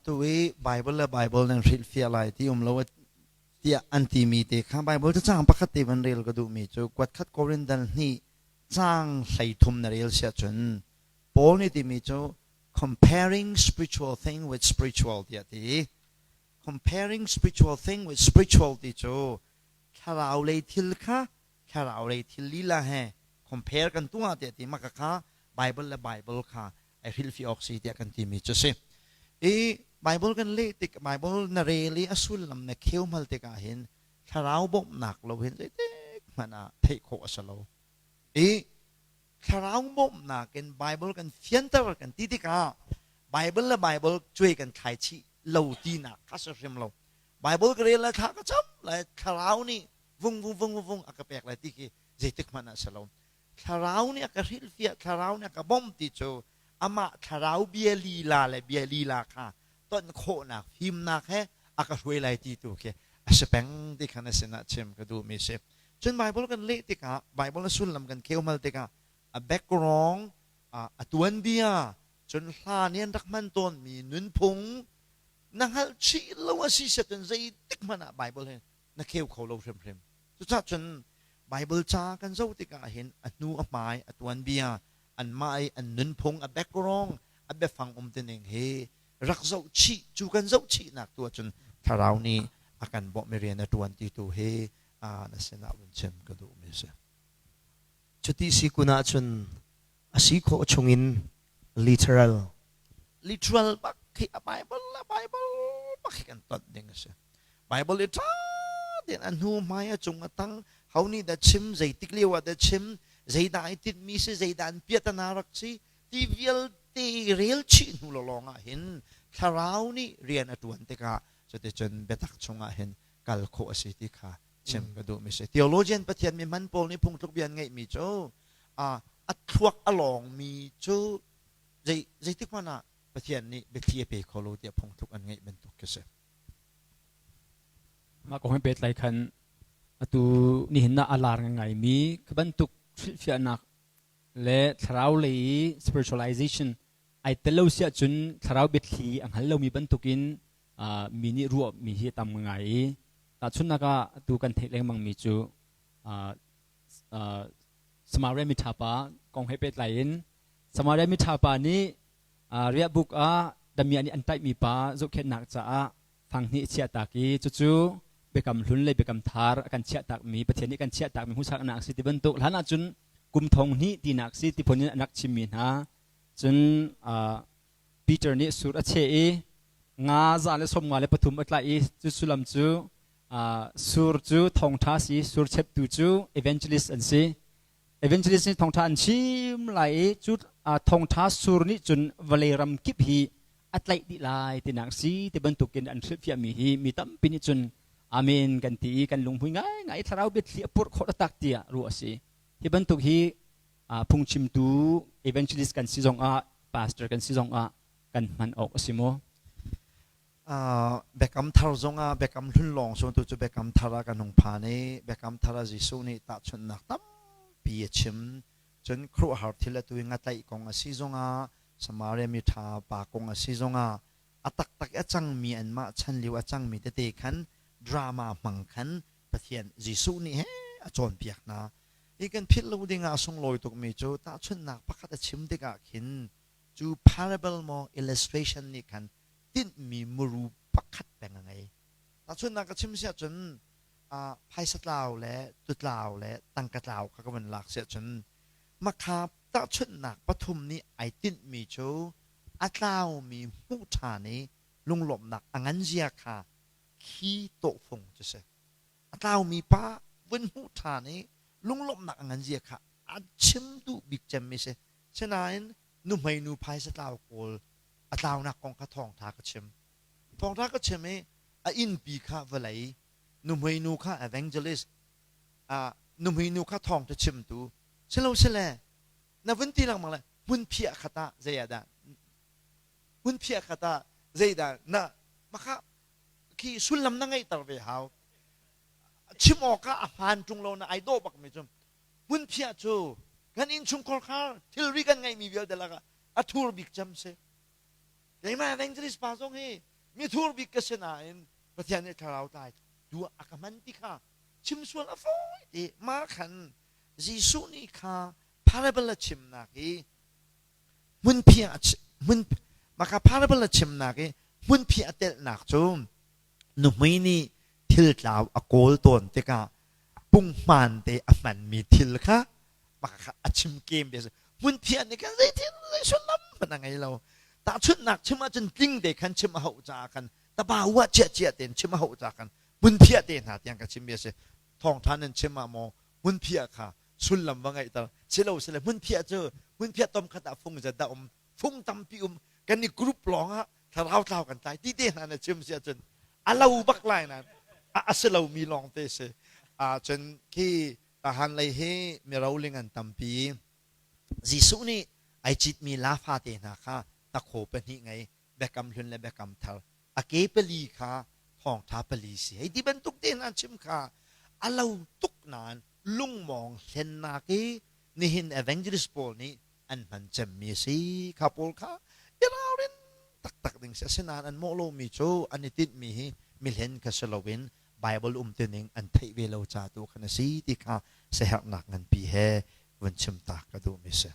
Atu i Bible le Bible nan hrilhfiah lai ti um lo tiah an timi te kha Bible cacang pakhat te van rel ka duhmi cu kuatkhat Korin dal hnih caang 13 na rel siah cun Paul nih timi cu comparing spiritual thing with spiritual tiah ti. Comparing spiritual thing with spiritual ti cu thlarau lei thil kha thlarau lei thil lila he compare kan tuah tiah ti maka kha Bible le Bible kha ai hrilhfiah awk si tiah kan timi cu si. I Bible kan leh tik Bible na rel i a sullam na kheu hmal tikah hin thlarau bawmhnak lo hin zeitik hmanh ah theih khawh a si lo. I thlarau bawmhnak in Bible kan fianter kan ti tikah Bible le Bible cuai kan thlai chih lo tinak kha si hrim lo. Bible ka rel lai thla ka cam lai thlarau nih vung vung vung vung a ka pek lai ti khi zeitik hmanh ah si lo. Thlarau nih a ka hrilhfiah, thlarau nih a ka bawmh ti cu amah thlarau bia lila le bia lila kha ton khawhnak fimnak he a ka hruai lai ti tu khi a si peng ti khan a sinah chim ka duhmi si. Cun Bible kan leh tikah Bible a sullam kan kheumal tikah a background a tuanbia cun hla nih an rak hman tawnmi nunphung na hngalh chih lo a si set cun zeitik hmanh ah Bible hi na kheu kho lo hrimhrim. Cucaah cun Bible ca kan zoh tikah hin a hnu a hmai a tuanbia anmah i an nunphung a background a biafang um tining hi rak zoh chih cu kan zoh chihnak tu ahcun thlarau nih a kan bawmh i rian a ṭuan ti tu hi na sinah vun chim ka duhmi a si. Cuti si kun ahcun a si khawh chungin literal literal bak khi a Bible a Bible bak khi kan ton ding a si. Bible i ṭha tein a hnu hmai a cung a tang ho nih dah chim zeitik lio ah dah chim zeidah ai tinhmi si zeidah an piatana rak si ti vialte rel chih hnu lawng ah hin thlarau nih rian a ṭuan tikah cuticun biatak chungah hin kal khawh a si ti kha chim ka duhmi si. Theologian Pathian mi hman pawl nih phungtluk bia an ngeihmi cu a thluak a lawngmi cu zei zeitik hmanh ah Pathian nih biathli a pe kho lo tiah phungthluk an ngeih bantuk khi si. Mah kong he pehtlai khan atu nihin ah a lar ngaingaimi khi bantuk hrilhfiahnak le thlarau lei i spiritualization ai tel lo si ahcun thlarau biathli a hngal lomi bantukin mi nih ruahmi hi a tam ngai i tahchunhnak ah atu kan theih lengmangmi cu Samaria miṭha pa kong he pehtlai in Samaria miṭha pa nih riahbuk ah damiah nih an tlaihmi pa zohkhenhnak caah fanghnih a chiahtak i cucu biakam hlun le biakam thar a kan chiahtakmi Pathian nih kan chiahtakmi hmuhsaknak a si ti bantuk hlan ahcun kum thong hnih tinak si ti phun in an rak chimmi hna cun Peter nih sur a cheh i nga 153 a tlaih i cu sullam cu sur cu thawngṭha si sur cheptu cu evangelist an si Evangelist nih thawngṭha an chim lai i cu thawngṭha sur nih cun vawlei ram kip hi a tlaih dih lai tinak si ti bantukin an hrilhfiahmi hi mi tampi nih cun amen kan ti i kan lunghmui ngaingai i thlarau biathli a purh khawh taktak tiah ruah a si. Hi bantuk hi phungchimtu evangelist kan si zongah pastor kan si zongah kan hman awk a si maw? Biakam thar zongah biakam hlun lawng cu tu cu biakam thar ah kan hung phan i biakam thar ah Jesuh nih tahchunhnak tampi a chim. Cun khuaruahhar thil atu i ngatlaih kong a si zongah Samaria mi ṭha pa kong a si zongah a taktak i a cangmi anmah chan lio a cangmi tete khan drama hmang khan Pathian Jesuh nih he a cawnpiak hna. Hi kan philh lo dingah a sunglawi tukmi cu tahchunhnak pakhat a chim tikah khin cu parable maw illustration nih khan tinhmi muru pakhat peng a ngei. Tahchunhnak ka chim si ahcun phaisa tlau le tutlau le tangka tlau kha ka vun lak si ahcun makha tahchunhnak pathum nih ai tinhmi cu a tlaumi hmuh ṭhan i lunglawmhnak a ngan zia kha khi tawhfung cu si. A tlaumi pa vun hmuh ṭhan i lunglawmhnak a ngan zia kha a chim duh bik cemmi si. Sinain nuhmei nu phaisa tlau kawl a tlaunak kong kha thawngṭha ka chim. Thawngṭha ka chim i a innpi kha vawlei, nuhmei nu kha evangelist, nuhmei nu kha thawngṭha chimtu, silo sile na vun ti lengmang le hmunphiah khat ah zei ah dah hmunphiah khat ah zeidah na makha khi sullam na ngeihter ve hau chim awk ah a hmaan ṭung lo na ai dawh bak mi cu hmunphiah cu kan innchungkhar khar thilri kan ngeihmi vialte lakah a thur bik cem si. Keimah evangelist pa zong hi Mithur bik ka si nain Pathian nih thlarau tlai tu a ka hman ti kha chim sual a fawi te. Ma khan Jesuh nih kha parable a chimnak i hmunphiah hmun maka parable a chimnak i hmunphiah a telhnak cu nuhmei nih thil tlau a kawl tawn tikah punghman te a hmanmi thil kha maka a chim kem bia hmunphiah nih khan zei thil zei sullam hmanh a ngei lo. Tahchunhnak chim ahcun tling te khan chim a hauh caah khan taba uah chiah chiah tein chim a hauh caah khan hmunphiah te hna tiang ka chim mi a si. Thawngtha nan chim ah maw hmunphiah kha sullam va ngeihter silo sile hmunphiah cu hmunphiah tom khat ah fung zat dah um, fung tampi um, kan i group lawng ah thlarau tlau kan tlai ti te hna na chim si ahcun a lo bak lai nan a si lomi lawng te si. Cun khi tahan lei hi miroling an tampi. Jesuh nih ai citmi lafa te hna kha takhaw pahnih ngei, biakam hlun le biakam thar, a ke pali kha thawngtha pali si hei ti bantuk te hna chim kha a lo tuk nain lungmawng hlennak i nihin evangelist pawl nih an hman cemmi a si. Kha pawl kha i ralrin taktak ding si. Asinain an mawh lomi cu an i tinhmi hi mihlen kha si loin Bible umtuning an theih ve lo ca tu khan a si ti kha siaherhnak nganpi he vun chim ta ka duhmi si.